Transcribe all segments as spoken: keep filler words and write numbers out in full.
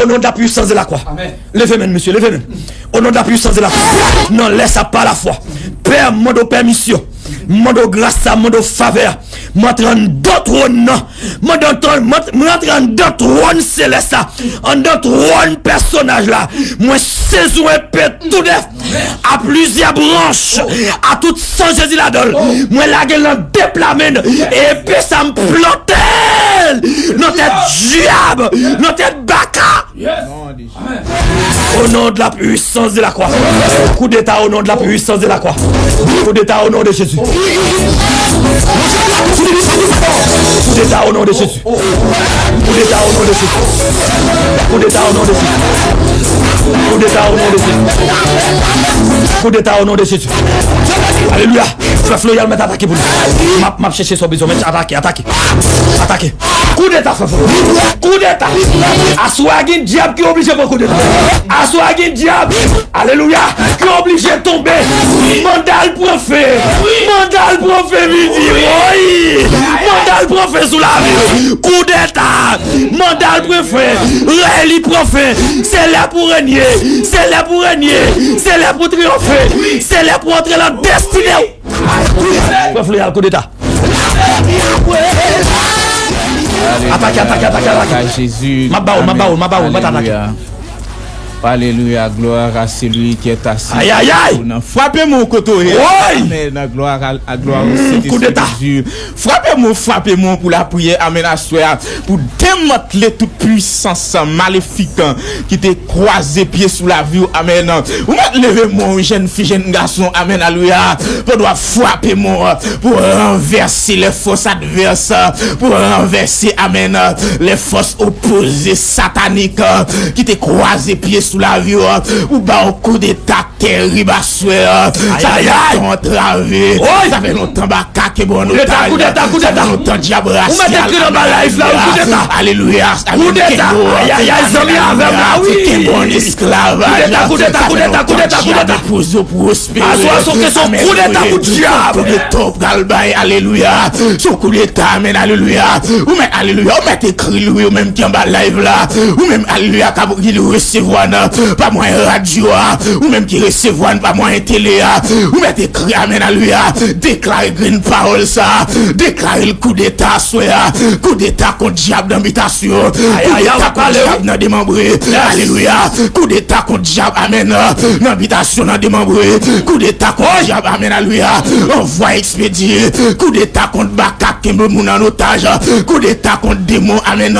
Au nom de la puissance de la croix. Amen. Leve men, mesye, leve men. Au nom de la puissance de la croix. Nan lè sa, pa lafwa. Pè, m mande w pèmisyon. M mande w gras la, m mande w favè a. M antre anndan twòn nan. M antre anndan, m antre anndan twòn selès la. Anndan twòn pèsonaj la. Mwen sezi w epe tou nèf. A plizyè branch, a tout san Jezi ladan l. Mwen lage l nan de pla men n, epi sa m plante l nan tèt dyab, nan tèt baka. Au nom de la puissance de la croix. Coup d'État au nom de la puissance de la croix. Coup d'État au nom de Jésus. Coup d'État au nom de Jésus. Coup d'État au nom de Jésus. Coup d'État au nom de Jésus. Coup d'État au nom de Jésus. Coup d'État au nom de Jésus. Alelouya. Frè Floryal mèt atake pou nou. M ap, m ap chèche sa w bezwen, mèt atake, atake. Atake. Koudeta, frè Floryal. Koudeta. Aswè a gen dyab ki oblije pran koudeta. Aswè a gen dyab. Alelouya. Ki oblije tonbe. Manda l pran fen. Manda l pran fen, vini. Woy. Manda l pran fen sou lavi. Koudeta. Manda l pran fen. Rèy li pran fen. Se lè pou renye. Se lè pou renye. Se lè pou triyonfe. Se lè pou antre nan destine w. Frè Floryal, koudeta. Atake, atake, atake, atake. M ap ba w, m ap ba w, m ap ba w, m ap atake. Alelouya, gloire à celui qui est assis. Ay, ay, ay. Frape mwen kote w ye. Woy. Amen. Gloire à, à gloire au Saint-Esprit de Dieu. Frape mwen, frape mwen pou lapriyè. Amen. Aswè a, pou demantle tout pwisans malefik ki te kwaze pye sou lavi w. Amen. Ou mèt leve men w, jèn fi, jèn gason. Amen. Alelouya. Pandan w ap frape men w pou ranvèse lè fòs advès, pou ranvèse, amen, lè fòs opoze satanik ki te kwaze pye sou lavi w, ou ba w koudeta terib aswè a. Sa fè lontan antrave. Sa fè lontan baka kenbe w an otaj. Sa fè lontan dyab rasyal. Alelouya. Kenbe w an esklavaj. Sa fè lontan dyab pwospere. Koudeta w pral bay. Alelouya. Se yon koudeta, amen, alelouya. Ou mèt, alelouya, ou mèt ekri l, wi, ou menm ki anba live la. Ou menm, alelouya, k ap, ki resevwa n pa mwayen radyo a. Ou menm ki resevwa n pa mwayen tele a. Ou mèt ekri, amen, alelouya. Deklare grenn pawòl sa. Deklare l koudeta aswè a. Koudeta kont dyab nan bitasyon. Koudeta kont dyab nan demanbre. Alelouya. Koudeta kont dyab, amen, nan bitasyon, nan demanbre. Koudeta kont dyab, amen, alelouya. Anvwa ekspedye. Koudeta kont baka kenbe moun an otaj. Koudeta kont demon, amen,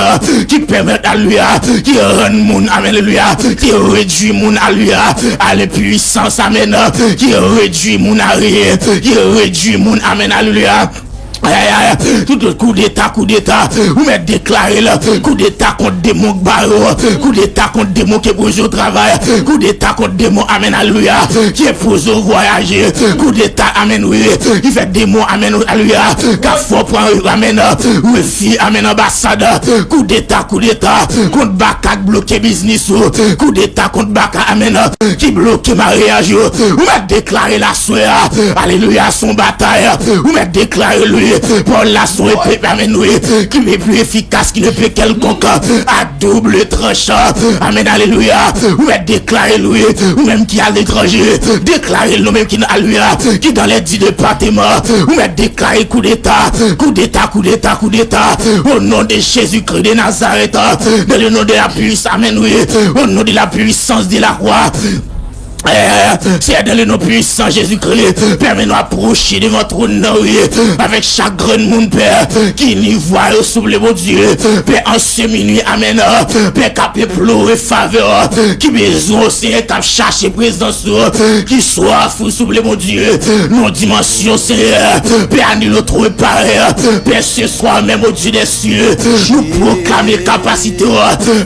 ki pèmèt, alelouya, ki rann moun, amen, alelouya, ki redui moun, alelouya, a lenpwisans, amen, ki redui moun a reyen, ki redui moun, amen, alelouya. Ay, ay, ay, tout koudeta, koudeta, ou mèt deklare l. Koudeta kont demon k bare w. Koudeta kont demon ki enpoze w travay. Koudeta kont demon, amen, alelouya, ki enpoze w vwayaje. Koudeta, amen, wi, ki fè demon, amen, alelouya, k ap fè w pran, amen, refi, amen, anbasad. Koudeta, koudeta kont baka k bloke biznis ou. Koudeta kont baka, amen, ki bloke maryaj yo. Ou mèt deklare l aswè a. Alelouya, se yon batay. Ou mèt deklare l, wi. Pawòl la se yon epe, amen, wi, ki pi efikas ki lepe kèlkonk a double tranchant. Amen, alelouya. Ou mèt deklare l, wi. Ou menm ki aletranje, deklare l, nou menm ki nan, alelouya, ki dans les dix départements. Ou mèt deklare koudeta, koudeta, koudeta, koudeta. Au nom de Jésus-Christ de Nazareth, dans le nom de la puissance, amen, wi. Au nom de la puissance de la croix. Eh, Seyè, dans le nom puissant Jésus-Christ, pèmèt nou apwoche devan twòn nan, wi, avèk chak grenn moun, Pè, ki ni vwa yo, souple, Bondye, Pè, an se minui, amen, Pè, k ap enplore favè, ki bezwen w, Seyè, k ap chache prezans ou, ki swaf ou, souple, Bondye, nan dimansyon, Seyè, Pè, à nul autre pareil, Pè, se swa menm, o Dye dè syè, nou pwoklame kapasite w,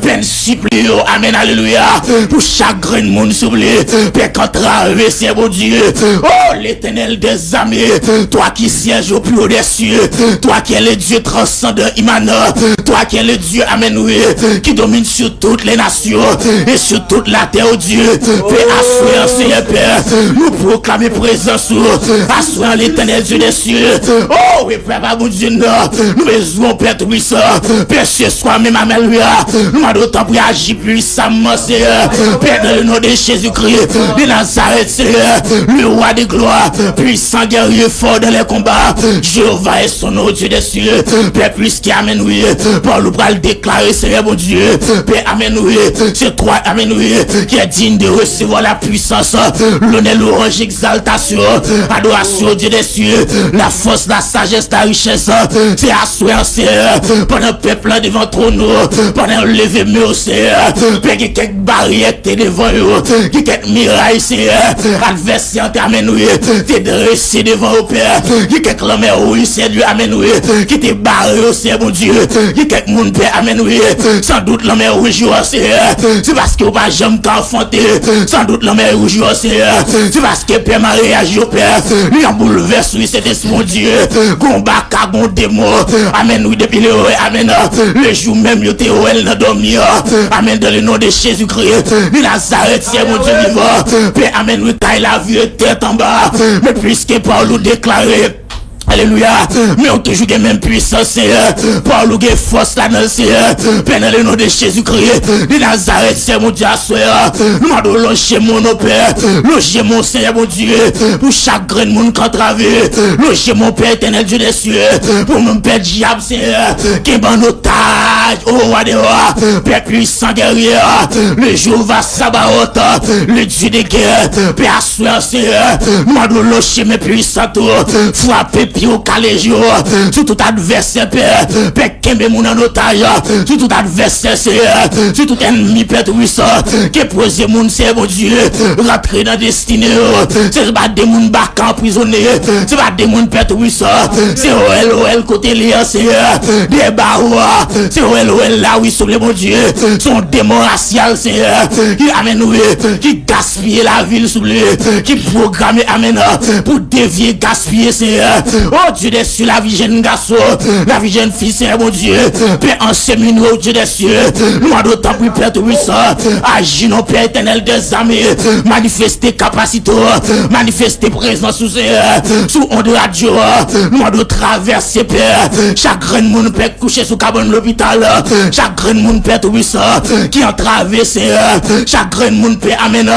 Pè, n sipliye w, amen, alelouya, pou chak grenn moun, souple, Pè k antrave, Senyè Bondye. Oh, l'Éternel des armées, toi qui sièges au plus haut des cieux, toi qui es le Dieu transcendant, immanent, toi qui es le Dieu, amen, wi, qui domine sur toutes les nations et sur toute la terre, oh Dieu. Pè, aswè an, Senyè, Pè, nou pwoklame prezans ou. Aswè an, l'Éternel Dieu des cieux. Oh, wi, Papa Bondye, non. Nou bezwen w, Pè Toupisan. Pè, se swa menm, alelouya. Nou mande w, tanpri, aji pwisamman, Senyè. Pè, dans le nom de Jésus-Christ de Nazareth, Senyè, le roi de gloire, puissant guerrier, fort dans les combats, Jéhovah est son nom, Dieu des cieux. Pè, puiske, amen, wi, Pawòl ou pral deklare, Senyè Bondye. Pè, amen, wi, se toi, amen, wi, qui est digne de recevoir la puissance, l'honneur, louange, exaltation, adoration, Dieu des cieux, la force, la sagesse, la richesse. Se aswè an, Senyè, pandan pèp la devan twòn ou, pandan yo leve men yo, Senyè, Pè, gen kèk baryè ki te devan yo, gen kèk miray, Senyè, advèsè an te, amen, wi, te drese devan yo, Pè. Gen kèk lanmè wouj, Senyè Dye, amen, wi, ki te bare yo, Senyè Bondye. Gen kèk moun, Pè, amen, wi, sandout lanmè wouj yo, Senyè, se paske yo pa janm ka afwonte. Sandout lanmè wouj yo, Senyè, se paske, Pè, maryaj yo, Pè, li an boulvès, wi, Sentespri Bondye. Gon baka, gon demon, amen, wi, depi le, amen, le jou menm yo te wè l nan dòmi an. Amen, dans le nom de Jésus-Christ de Nazareth, Senyè Bondye vivan. Pè, amen, wi, kay la vire tèt anba. Men piske Pawòl ou deklare, alelouya, men ou toujou gen menm pwisans, Senyè. Pawòl ou gen fòs ladan l, Senyè. Pè, dans le nom de Jésus-Christ de Nazareth, Senyè Bondye, aswè a, nou mande w lonje men w, non, Pè. Lonje men w, Senyè Bondye, pou chak grenn moun k antrave. Lonje men w, Pè, Éternel Dieu des cieux, pou moun, Pè, dyab, Senyè, kenbe an otaj, o roi des rois, Pè puissant guerrier, le Jéhovah Sabaoth, le Dieu de guerre. Pè, aswè a, Senyè, nou mande w lonje men pwisan ou, frape pye w, kale je w sou tout advèsè, Pè. Pè, kenbe moun an otaj sou tout advèsè, Senyè, sou tout ènmi, Pè Toupisan, ki enpoze moun, Senyè Bondye, rantre nan destine yo. Se pa de moun baka anprizone, se pa de moun, Pè Toupisan, se wèl, wèl kote li an, Senyè, dèyè bawo a, se wèl, wèl la, wi, souple, Bondye, se yon demon rasyal, Senyè, ki, amen, wi, ki gaspiye lavi l, souple, ki pwograme, amen, pou devye, gaspiye, Senyè. Oh, Dieu des cieux, lavi jèn gason, lavi jèn fi, Senyè Bondye, Pè, ansemine yo, Dieu des cieux. Nou mande w, tanpri, Pè Toupisan, aji non, Pè Éternel des armées, manifeste kapasite w, manifeste prezans ou, Senyè, sou ond radyo a. Nou mande w travèse, Pè, chak grenn moun, Pè, kouche sou kabann lopital, chak grenn moun, Pè Toupisan, ki antrave, Senyè, chak grenn moun, Pè, amen,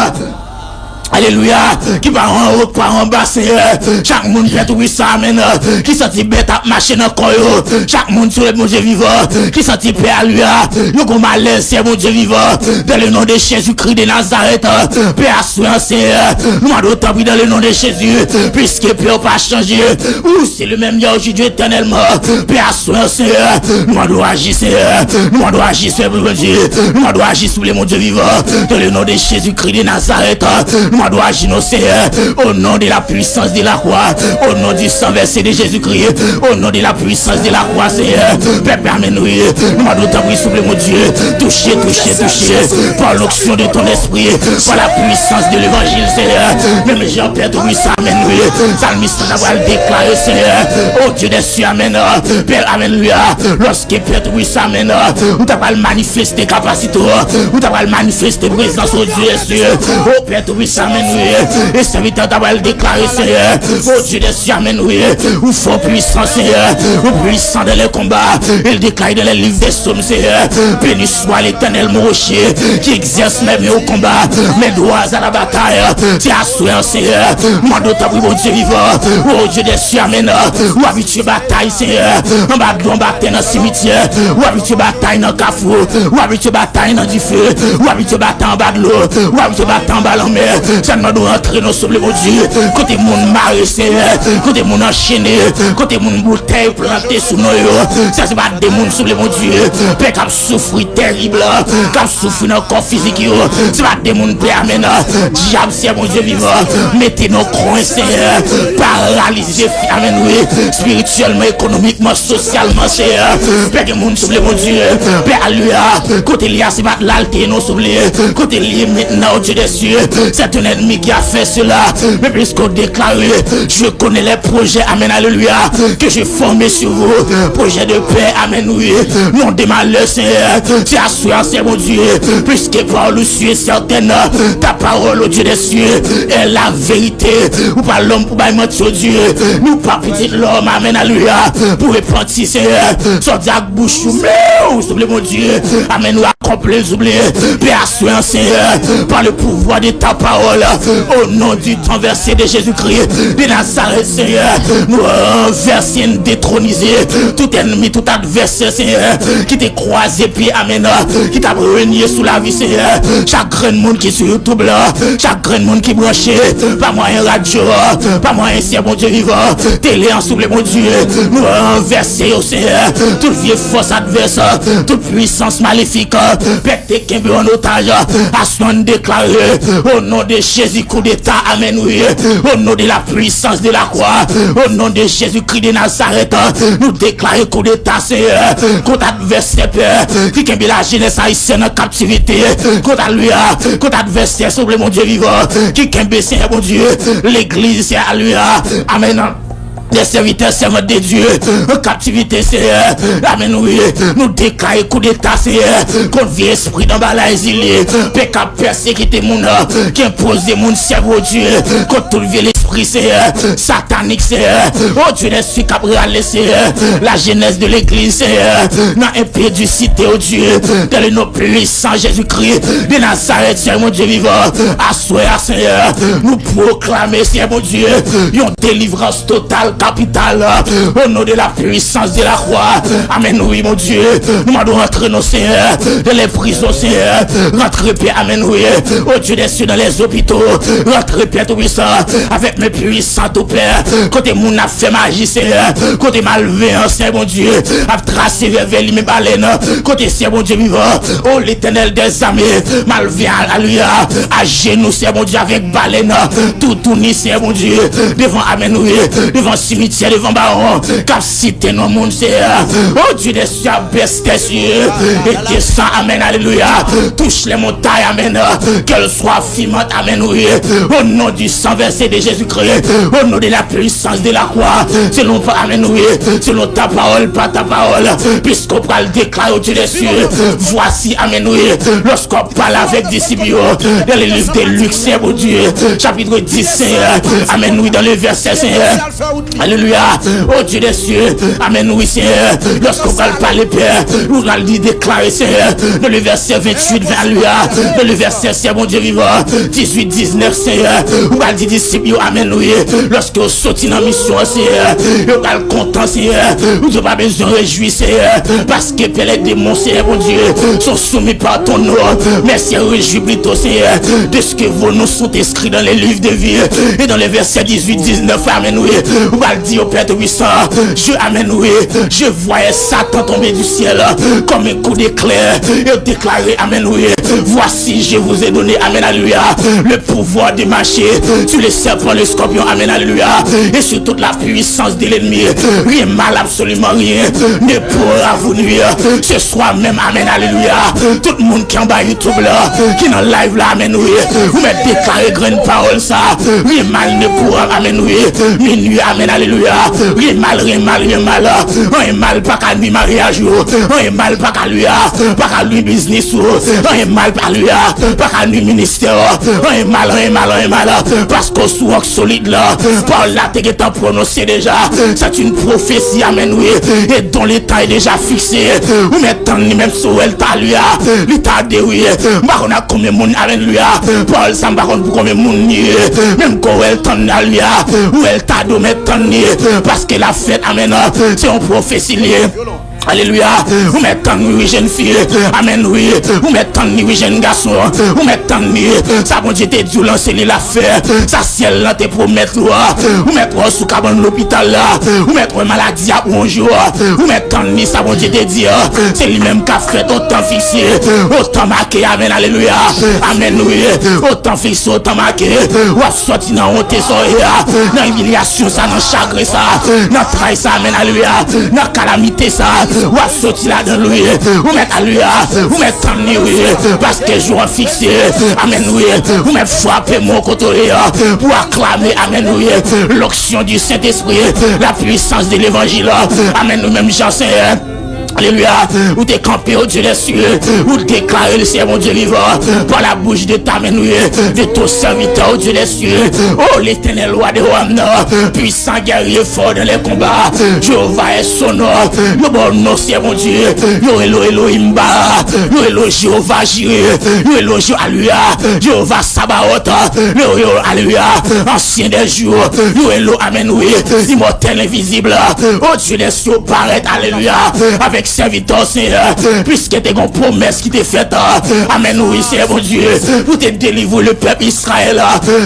alelouya, ki pa anwo, ki pa anba, Senyè. Chak moun, Pè Toupisan, amen, ki santi bèt ap mache nan kò yo. Chak moun, sou le Bondye vivan, ki santi, Pè, alelouya, yo gon malèz, Senyè Bondye vivan. Dans le nom de Jésus-Christ de Nazareth, Pè, aswè an, Senyè, nou mande w, tanpri, dans le nom de Jésus, piske, Pè, ou pa chanje. Ou se le menm yè, jodi, etènèlman. Pè, aswè an, Senyè, nou mande w aji, Senyè. Nou mande w aji, Senyè Bondye. Nou mande w aji, souple, Bondye vivan. Dans le nom de Jésus-Christ de Nazareth, nou mande w aji non, Senyè. Au nom de la puissance de la croix, au nom du sang versé de Jésus-Christ, au nom de la puissance de la croix, Senyè. Pèp, amen, wi. Nou mande w, tanpri, souple, Bondye, touche, touche, touche, par l'onction de ton esprit, par la puissance de l'évangile, Senyè. Menm jan, Pè Toupisan, amen, wi, salmis la ta pral deklare, Senyè, oh Dieu des cieux, amen, Pè, alelouya, lòske, Pè Toupisan, amen, ou ta pral manifeste kapasite w, ou ta pral manifeste prezans ou, Dieu des cieux, oh Pè Toupisan, amen, wi, e sèvitè ta pral deklare, Senyè, oh Dieu des cieux, amen, wi, ou fò, pwisan, Senyè, ou pwisan dans les combats, e l deklare dans le livre des psaumes, Senyè, béni soit l'Éternel, mon rocher, qui exerce mes mains au combat, mes doigts à la bataille. Se aswè an, Senyè, mande w, tanpri, Bondye vivan, oh Dieu des cieux, amen, ou abitye batay, Senyè, anba dlo, anba tè, nan simityè, ou abitye batay nan kafou, ou abitye batay nan dife, ou abitye batay anba dlo, ou abitye batay anba lanmè. Sa n mande w antre non, souple, Bondye, kote moun mare, Senyè, kote moun anchene, kote moun boutèy plante sou non yo. Sa se pa de moun, souple, Bondye, Pè, k ap soufri tèrib, k ap soufri nan kò fizik yo. Se pa de moun, Pè, amen, dyab, Senyè Bondye vivan, mete nan kwen, Senyè, paralize, amen, wi, espirityèlman, ekonomikman, sosyalman, Senyè. Pè, gen moun, souple, Bondye, Pè, alelouya, kote li a, se pa t la l te ye non, souple, kote li ye mentnan, o Dye dè sye, se te ennemi qui a fait cela. Mais puisqu'on déclare, je connais les projets, amen, alléluia, que j'ai formés sur vous, projet de paix, amen, oui, non de malheur, Seigneur. C'est aswè, Seigneur mon Dieu, puisque parole ou sûr et certaine, ta parole, au Dieu des cieux, est la vérité. Ou pa lòm pou bay manti, o Dye. Nou pa pitit lòm, amen, alléluia, pou repanti, Seigneur. Sòti ak bouch ou, men, souple, mon Dieu, amen, ou akonpli, souple. Pè, aswè, Seigneur, par le pouvoir de ta parole, au nom du sang versé de Jésus-Christ de Nazareth, Seigneur, nou ranvèse, nou detronize tout ennemi, tout advèsè, Seigneur, ki te kwaze pye, amen, ki t ap renye sou lavi, Seigneur. Chak grenn moun ki sou YouTube la, chak grenn moun ki branche, pa mwayen radyo, pa mwayen, Seigneur Bondye vivan, tele an, souple, Bondye, nou ranvèse yo, Seigneur. Tout vye fòs advès, tout pwisans malefik, pète kenbe an otaj, aswè n deklare, au nom de Jésus, coup d'État, amen, oui, au nom de la puissance de la croix, au nom de Jésus-Christ de Nazareth, nou deklare coup d'État, Seigneur, kont advèsè, Pè, ki kenbe lajenès ayisyèn an kaptivite, kont, alléluia, kont advèsè, souple, Bondye vivan, ki kenbe, Seigneur Bondye, legliz, Seigneur, alléluia, amen, des serviteurs, servantes de Dieu, an kaptivite, Seigneur, amen, oui, nou deklare coup d'État, Seigneur, kont vye espri anba la egzile, pè k ap pèsekite moun, ki enpoze moun sèvi, o Dye, kont tout vye lespri, Seigneur, satanik, Seigneur, o Dye, lespri k ap rale, Seigneur, la jeunesse de l'église, Seigneur, nan enpedisite, o Dye, dans le nom puissant Jésus-Christ de Nazareth, Seigneur mon Dieu vivant, aswè a, Seigneur, nou pwoklame, Seigneur mon Dieu, yon delivrans total, kapital, au nom de la puissance de la croix. Amen, wi, mon Dieu. Nou mande w rantre non, Seigneur, dans les prisons, Seigneur. Rantre, Pè, amen, wi. Au Dieu des cieux, dans les hôpitaux. Rantre, Pè Tout-Puissant, avec mes puissants, tout Pè. Kote moun ap fè maji, Seigneur. Kote malveyan, Seigneur, mon Dieu, ap trase vèvè li men balèn. Kote, Seigneur, mon Dieu, vivant. Oh, l'Éternel des armées, malveyan, alléluia. Ajenou, Seigneur, mon Dieu, avec balèn. Toutouni, Seigneur, mon Dieu, devan, amen, wi, devan simityè, devan bawon, k ap site non moun, Seigneur. Oh, Dieu des cieux, abaisse tes yeux et descends, amen, alléluia. Touche les montagnes, amen, qu'elles soient fumantes, amen, wi. Au nom du sang versé de Jésus-Christ, au nom de la puissance de la croix, selon, amen, wi, selon ta parole, par ta parole, puisqu'on pral déclarer au Dieu des cieux, voici, amen, wi, lorsqu'on parle avec disciples, dans le livre de Luc, Seigneur, mon Dieu, chapitre dix, Seigneur, amen, wi, dans le verset, Seigneur, alléluia, au Dieu des cieux, amen, wi, Seigneur, lorsqu'on pral parler, Père, nou pral li déclarer, Seigneur, dans le verset vingt-huit, alléluia, dans le verset, Seigneur, mon Dieu vivant, dix-huit, dix-neuf, Seigneur, ou pral di disip yo, amen, wi, lorsque yo soti nan misyon an, Seigneur, yo pral kontan, Seigneur, ou pa bezwen rejwi, Seigneur, paske, Pè, les démons, Seigneur, mon Dieu, sont soumis par ton nom, mais Seigneur, réjouis plutôt, Seigneur, de ce que vos noms sont écrits dans les livres de vie, et dans les versets dix-huit, dix-neuf, amen, wi, ou pral di yo, Pè Tout-Puissant, je, amen, wi, je voyais Satan tomber du ciel comme un coup d'éclair, et déclarer, amen, wi, voici, je vous ai donné, amen, alléluia, le pouvoir de marcher sur les serpents, les scorpions, amen, alléluia, et sur toute la puissance de l'ennemi. Rien mal, absolument rien ne pourra vous nuire. Ce soir même, amen, alléluia. Tout moun ki anba YouTube la, ki nan live la, amen, wi. Ou mèt deklare grenn pawòl sa. Rien mal ne pourra, amen, wi, me nuire, amen, alléluia. Rien mal, rien mal, rien mal. Anyen mal pa ka nwi maryaj ou. Anyen mal pa ka nwi, pa ka nwi biznis ou. Anyen mal pa nwi, pa ka nwi ministè ou. Anyen mal, anyen mal, anyen mal. Paske w sou wòk solid la. Pawòl la te gentan pwononse deja. C'est une prophétie, amen, wi. Et dont le temps est déjà fixé. Ou mèt tann li menm si w wè l talè a. Li tade, wi. M pa konn ak konbyen moun, amen, wi, a. Pawòl sa, m pa konn pou konbyen moun li ye. Menm ke w wè l tann, alléluia. Ou wè l tade, ou mèt tann li. Paske l ap fèt, amen. Se yon pwofesi li ye. Alelouya. Ou mèt tann li, wi, jèn fi. Amèn, wi. Ou mèt tann li, wi, jèn gason. Ou mèt tann li. Sa Bondye te di w lan, se li l ap fè. Sa syèl lan te pwomèt ou a. Ou mèt wè w sou kabann lopital la. Ou mèt wè maladi ap wonje w. Ou mèt tann li, sa Bondye te di a. Se li menm k ap fèt, otan fikse, otan make. Amèn, alelouya. Amèn, wi. Otan fikse, otan make. W ap sòti nan wonte sa w ye a. Nan imilyasyon sa, nan chagren sa, nan tray sa, amèn, alelouya. Nan kalamite sa, W ap soti ladan l, wi. Ou mèt, alelouya. Ou mèt tann li, wi. Paske jou an fikse. Amèn, wi. Ou mèt frape men w kote w ye a pou aklame, amèn, wi, l'onction du Saint-Esprit, la puissance de l'évangile. Amèn, wi, menm jan, Senyè. Alelouya. Ou te kanpe, o Dye dè syè. Ou deklare l, Senyè Bondye vivan, pa la bouch de ta, amèn, wi, de ton sèvitè, o Dye dè syè. O Letènèl, wa dè wa m nan, puissant guerrier fort dans les combats. Jewova è son non. Yo ba w non, Senyè Bondye. Yo rele w Elohim Ba. Yo rele w Jewova Jire. Yo rele w Je-, alelouya, Jewova Sabaot. Yo rele w, alelouya, Ansyen dè jou. Yo rele w, amèn, wi, imòtèl, envizib. O Dye dè syè, parèt, alelouya, avèk sèvitè w, Senyè, piske te gon pwomès ki te fèt. Amèn, wi, Senyè Bondye, pou te delivre le pèp Izrayèl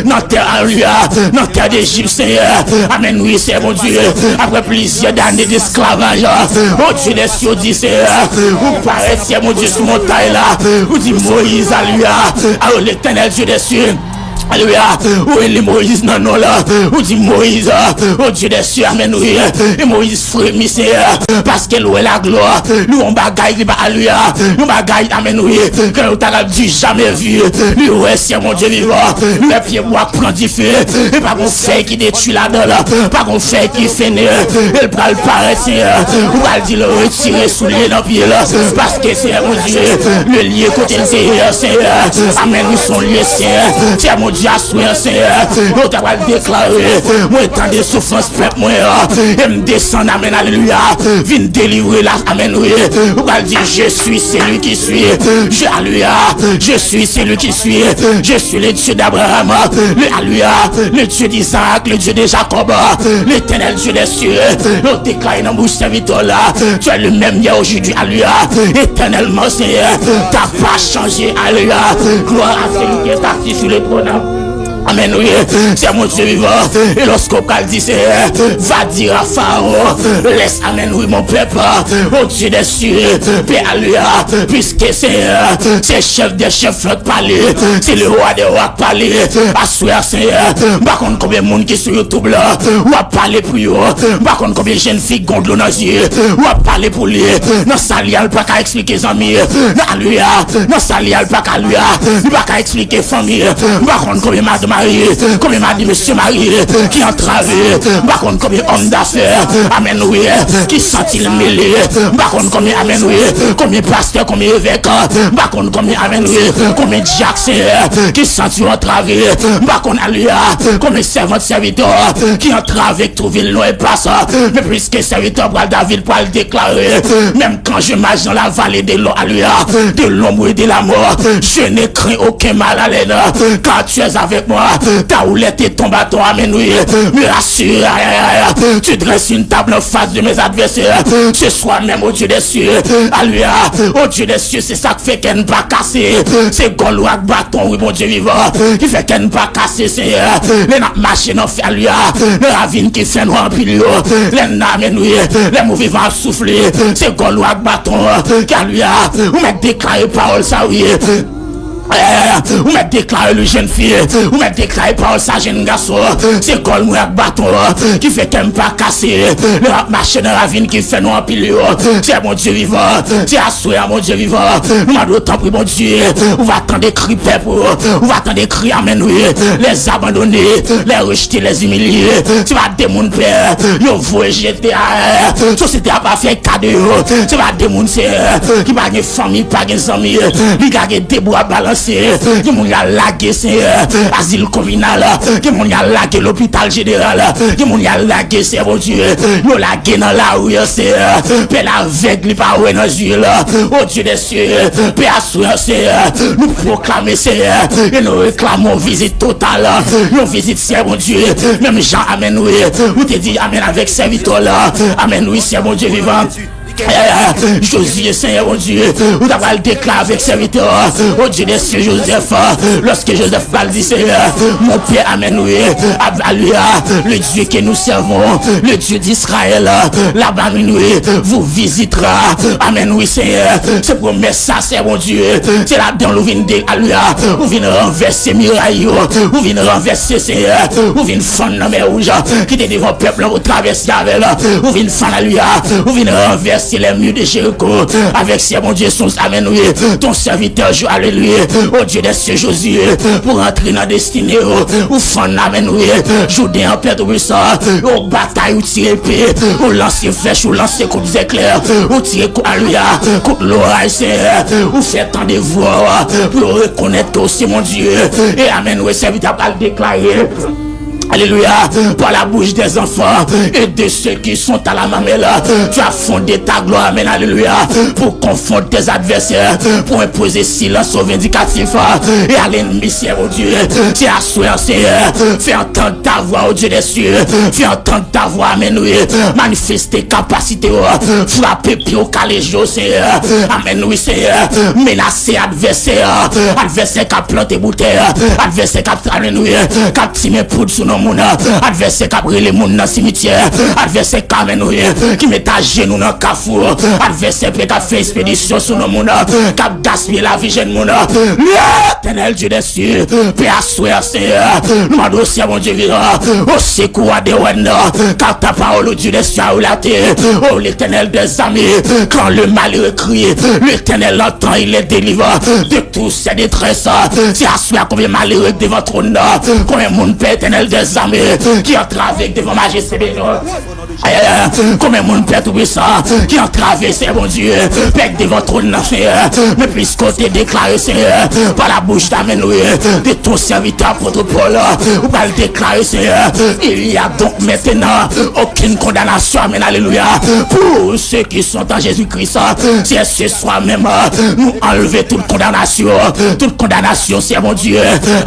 nan tè, alelouya, nan tè Dejip, Senyè. Amèn, wi, Senyè Bondye, apre plizyè dane desklavaj, o Dye dè syè, di, Senyè, ou parèt, Senyè Bondye, sou montay la, ou di Moyiz, alelouya, o Letènèl Dye dè syè. Alelouya. Ou rele Moyiz nan non la. Ou di Moyiz, o Dye dè syè, amèn, wi. E Moyiz fremi, Senyè, paske l wè laglwa. Li wè yon bagay, li pa, alelouya. Yon bagay, amèn, wi, ke yo ta ka di jamè vi. Li wè, Senyè Bondye vivan. Li wè pyebwa k pran dife. E pa gon fèy ki detwi ladan l. Pa gon fèy ki fennen. E l pral parèt, Senyè. Ou pral di l retire soulye nan pye l. Paske, Senyè Bondye, le lye kote l te ye a, Senyè. Amèn, wi, se yon lye sen. Senyè Bondye, aswè a, Senyè, yo ta pral deklare, mwen tande soufrans pèp mwen an, e m desann, amèn, alelouya, vin delivre la, amèn, wi. Ou pral di, je suis celui qui suis. Je, alelouya, je suis celui qui suis. Je suis le Dieu d'Abraham, le, alelouya, le Dieu d'Isaac, le Dieu de Jacob, l'Éternel Dieu des cieux. Yo deklare nan bouch sèvitè w la, tu es le même hier, aujourd'hui, alelouya, éternellement, Senyè. T'as pas changé, alelouya. Gloire à celui qui est assis sur le trône. Amèn, wi. Senyè Bondye vivan. E lòske w pral di, Senyè, va dire à Pharaon, laisse, amèn, wi, mon peuple, au Dieu des cieux, paix, alelouya. Puisque, Senyè, se chèf dè chèf la k pale, se le roi des rois k pale. Aswè a, Senyè, m pa konn konbyen moun ki sou YouTube la, w ap pale pou yo. M pa konn konbyen jèn fi k gon dlo nan zye, w ap pale pou li. Nan sa li al pa ka eksplike zanmi. Nan, alelouya. Nan sa li al pa ka, alelouya. Li pa ka eksplike fanmi. M pa konn konbyen madan mari, konbyen madan mesye mari ki antrave. M pa konn konbyen òm dafè, amèn, wi, ki santi l mele. M pa konn konbyen, amèn, wi, konbyen pastè, konbyen evèk. M pa konn konbyen, amèn, wi, konbyen dyak, Senyè, ki santi yo antrave. M pa konn, alelouya, konbyen sèvant, sèvitè ki antrave, k twouve l nan enpas. Men piske sèvitè pral, David pral deklare, menm quand je marche dans la vallée de l'o-, alelouya, de l'ombre de la mort, je ne crains aucun mal, alelouya, car tu es avec moi. Ta houlette et ton bâton, amèn, wi, me rassurent. Tu dresses une table en face de mes adversaires. Ce soir même, au Dieu des cieux, alelouya, au Dieu des cieux, se sa k fè kè n pa kase. Se gòl ou ak baton, wi, Bondye vivan, ki fè kè n pa kase, Senyè. Lè n ap mache nan fè, alelouya, nan ravin ki fè nwa anpil yo, lè n, amèn, wi, lè move van ap soufle, se gòl ou ak baton, ki, alelouya, ou mèt deklare pawòl sa, wi. Eh, ou mèt deklare li, jèn fi. Ou mèt deklare pawòl sa, jèn gason. Se gòl mwen ak baton ki fè kè m pa kase. Lè m ap mache nan ravin ki fè nwa anpil yo, se Bondye vivan. Se aswè a, Bondye vivan, nou mande w, tanpri, Bondye, ou va tande kri pèp ou. Ou va tande kri, amèn, wi, les abandonnés, les rejetés, les humiliés. Se pa de moun pè yo voye jete a. Sosyete a pa fè ka de yo. Se pa de moun, Senyè, ki pa gen fanmi, pa gen zanmi. Li ka gen de bra balanse. Gen moun y al lage, Senyè, azil kominal. Gen moun y al lage lopital jeneral. Gen moun y al lage, Senyè Bondye, yo lage nan lari, Senyè. Pè la avèg, li pa wè nan zye l. O Dye dè sye, pè aswè, Senyè, nou pwoklame, Senyè, e nou reklame yon vizit total, yon vizit, Senyè Bondye, menm jan, amèn, wi, ou te di, amèn, avèk sèvitè w la, amèn, wi, Senyè Bondye vivan. Eh, Jozye, Senyè Bondye, ou ta pral deklare avèk sèvitè w, o Dye dè sye, Jozèf, lòske Jozèf pral di, Senyè, mon pè, amèn, wi, alelouya, le Dieu que nous servons, le Dieu d'Israël, la, amèn, wi, vous visitera. Amèn, wi, Senyè, se pwomès sa, Senyè Bondye, se ladan l ou vin de, alelouya, ou vin ranvèse miray yo, ou vin ranvèse, Senyè, ou vin fann lanmè wouj ki te devan pèp la pou travèse avè l, ou vin fann, alelouya, ou vin ranvèse C'est les murs de Jéricho, avec ses, mon Dieu, son, amen, wi, ton serviteur, je, alléluia, au Dieu des cieux, Josué, pou rantre nan destine yo, ou fann, amen, wi, Jouden an pèt, wi, sa, ou batay, ou tire epe, ou lanse flèch, ou lanse kout zeklè, ou tire, alelouya, kout loraj, Senyè, ou fè tande vwa, pou yo rekonèt ke ou se, mon Dieu, e, amen, wi, sèvitè a pral deklare. Alléluia. Par la bouche des enfants et de ceux qui sont à la mamelle, tu as fondé ta gloire. Amen. Alléluia. Pour confondre tes adversaires, pour imposer silence aux vindicatifs et à l'ennemi, Seigneur mon Dieu. C'est aswè, Seigneur. Fais entendre ta voix, au Dieu des cieux. Fais entendre ta voix. Amen. Oui. Manifeste kapasite ou. Frape pye ou, kale je w, Seigneur. Amen. Oui, Seigneur. Menase advèsè. Advèsè k ap plante boutèy. Advèsè k ap, amen, wi, k ap simen poud sou non moun. Advèsè k ap rele moun nan simityè. Advèsè k, amen, wi, ki met ajenou nan kafou. Advèsè pe k ap fè espedisyon sou non moun, k ap gaspiye lavi jèn moun. Letènèl Dye dè syè, pè aswè, Senyè, nou mande w, Seyè Bondye vivan, au secours à des wèn, car ta parole, au Dieu des cieux, a relaté, ô l'Éternel des armées, quand le malheureux crie, l'Éternel entend, il les délivre de tous ses détresses. Se aswè a, konbyen malere k devan twòn nan, konbyen moun, Pè Etènèl dèzame, ki antrave k devan majeste beni w. Konbyen moun, Pè Toupisan, ki antrave, Seyè Bondye, Pè, k devan twòn nan, Senyè. Men piske w te deklare, Senyè, pa la bouch, amen, wi, de ton sèvitè apot Pòl, ou pral deklare, Senyè, il y a donc maintenant aucune condamnation, amen, alelouya, pour ceux qui sont en Jésus-Christ. Senyè, se swa menm, nou anlve tout kondanasyon, tout kondanasyon, Seyè Bondye.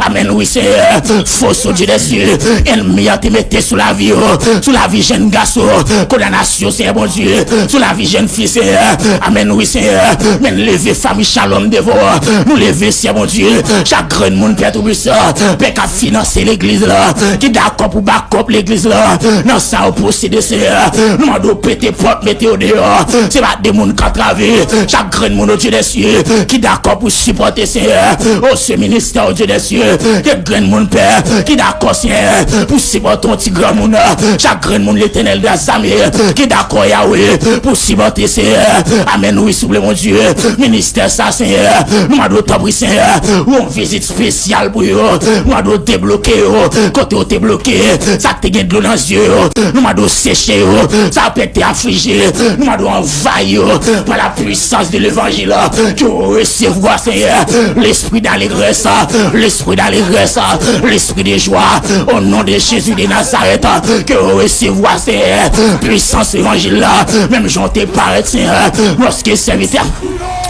Amen, wi, Senyè. Fòs, o Dye dè syè, ènmi an te mete sou lavi yo, sou lavi jèn gason. Kondanasyon, Seyè Bondye, sou lavi jèn fi, Senyè. Amen, wi, Senyè. Men leve fanmi Shalom devan w. Nou leve, Seyè Bondye, chak grenn moun, Pè Toupisan, Pè k ap finanse legliz la, ki dakò pou bakòp legliz la, nan sa yo posede, Senyè. Nou mande w pete pòt, mete yo deyò. Se pa de moun k antrave. Chak grenn moun, o Dye dè syè, ki dakò pou sipòte, Senyè, o se ministè, o Dye dè syè, ke grenn moun, Pè, ki dakò, Senyè, pou sipòte yon ti granmoun. Chak grenn moun, Letènèl dèzame, ki dakò, Yawe, pou sipòte, Senyè. Amen, wi, souple, Bondye. Ministè sa, Senyè, nou mande w, tanpri, Senyè, yon vizit espesyal pou yo. Nou mande w debloke yo kote yo te bloke. Sa k te gen dlo nan zye yo, nou mande w seche yo. Sa k te aflije, nou mande w anvayi yo par la puissance de l'évangile. Ke w resevwa, Senyè, l'esprit d'allégresse, l'esprit d'allégresse, l'esprit de joie, au nom de Jésus de Nazareth. Ke w resevwa, Senyè, pwisans levanjil la, menm jan w te parèt, Senyè, lòske sèvitè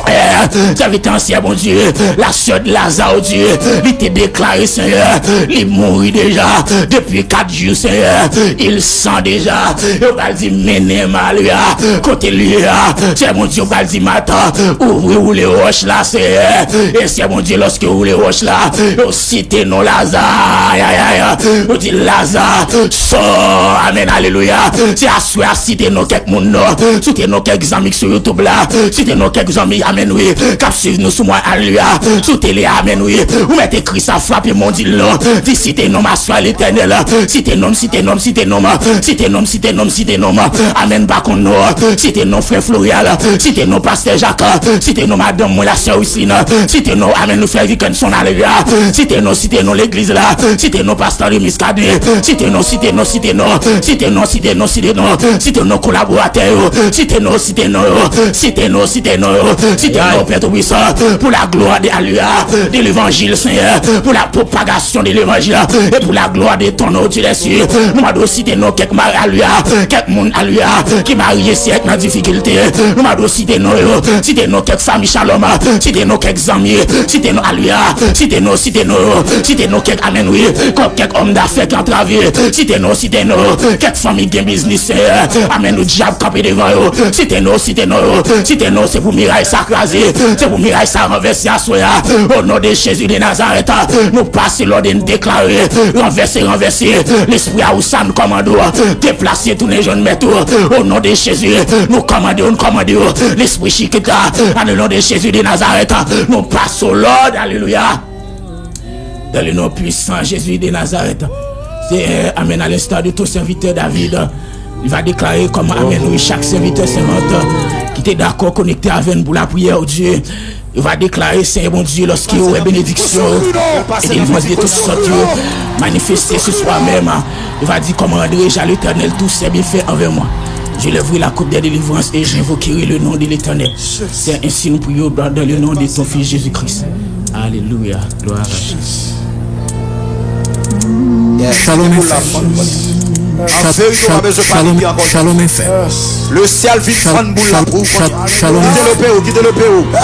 Eh, sèvitè ansyen, Bondye, la sè de Laza, o Dye, li te deklare, Senyè, li mouri deja depi kat jou, Senyè, il san deja. Yo pral di, mennen m ale a, kote l ye a. Senyè Bondye, yo pral di, Mata, ouvri woule wòch la, Senyè. E Senyè Bondye, lòske woule wòch la, yo site non Laza, ay, ay, ay, yo di, Laza, sò, amen, alelouya. Se aswè a, site non kèk moun, non. Site non kèk zanmi k sou YouTube la. Site non kèk zanmi, amen, wi, k ap swiv nou sou mwen, alelouya, sou tele, amen, wi. Ou mèt ekri sa, frape, mon di l non. Di, site non m aswè a, Letènèl. Site non m, site non m, site non m. Site non m, site non m, site non m. Amen, pa konn non. Site non frè Florial. Site non pastè Jak. Site non madanm mwen, la sè Wislin. Site non, amen, nou frè Vikenson, alelouya. Site non, site non legliz la. Site non pastè Remis Kadre. Site non, site non, site non. Site non, site non, site non. Site non kolaboratè yo. Site non, site non yo. Site non, site non yo. Site non, Pè Toupisan. Pour la gloire de, alelouya, de l'évangile, Senyè. Pour la propagation de l'évangile. Et pour la gloire de ton nom, Dieu des cieux. Nou mande w site non kèk mari, alelouya, kèk moun, alelouya, ki marye, Senyè, k nan difikilte. Nou mande w site non yo. Site non kèk fanmi Shalom. Site non kèk zanmi. Site non, alelouya. Site non, site non yo. Site non kèk, amen, wi, kèk, kèk òm dafè k antrave. Site non, site non. Kèk fanmi gen biznis, Senyè. Amen, wi, dyab kanpe devan yo. Site non, site non yo. Site non, se pou miray sa kraze. Se pou miray sa ranvèse aswè a. O non de Jezi de Nazarèt, nou pase lòd e n deklare, ranvèse, ranvèse. Lespri a ou sa, nou kòmande w. Deplase, tounen jwenn mèt ou. O non de Jezi, nou kòmande w, nou kòmande w. Lespri chikit la, a le non de Jezi de Nazarèt, nou pase w lòd, alelouya. Dans le nom puissant Jésus de Nazareth. Seigneur, amen, à l'instar de ton serviteur David. Li va deklare kòman amèn, wi, chak sèvitè, sèvant ki te dakò konekte avè n pou lapriyè, o Dye. Yo va deklare, Senyè Bondye, lòske yo wè benediksyon yo e delivrans de tout sòt yo manifeste ce soir même, yo va di, comment dirais-je à l'Éternel tous ses bienfaits envers moi? Je lèverai la coupe des délivrances et j'invoquerai le nom de l'Éternel. C'est ainsi nous prions dans le nom de ton Fils Jésus-Christ. Alléluia. Gloire à Dieu. Shalom F M. An verite, ou pa bezwen pale pi ankò. Shalom F M. Le syèl vin fann boul la pou ou kounye a. Kite le P O, kite le P O. Ka,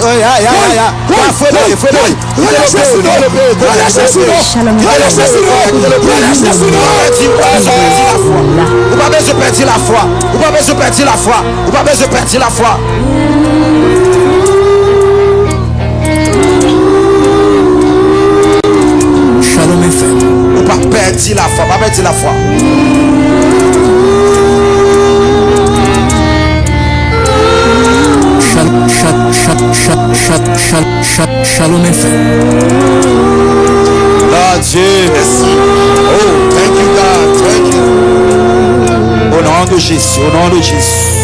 ay, ay, ay, ay, ay. Ka, frene, frene. Kite le P O, kite le P O, kite le P O. Kite le P O, kite le P O. Ou pa bezwen pèdi, ou pa bezwen pèdi lafwa. Ou pa bezwen pèdi lafwa. Ou pa bezwen pèdi lafwa. Ou pa bezwen pèdi lafwa. Shalom F M. Ou pa pèdi lafwa, pa pèdi lafwa. Shalom F M. Bondye, mèsi. Oh, thank you, God. Thank you. Au nom de Jésus, au nom de Jésus.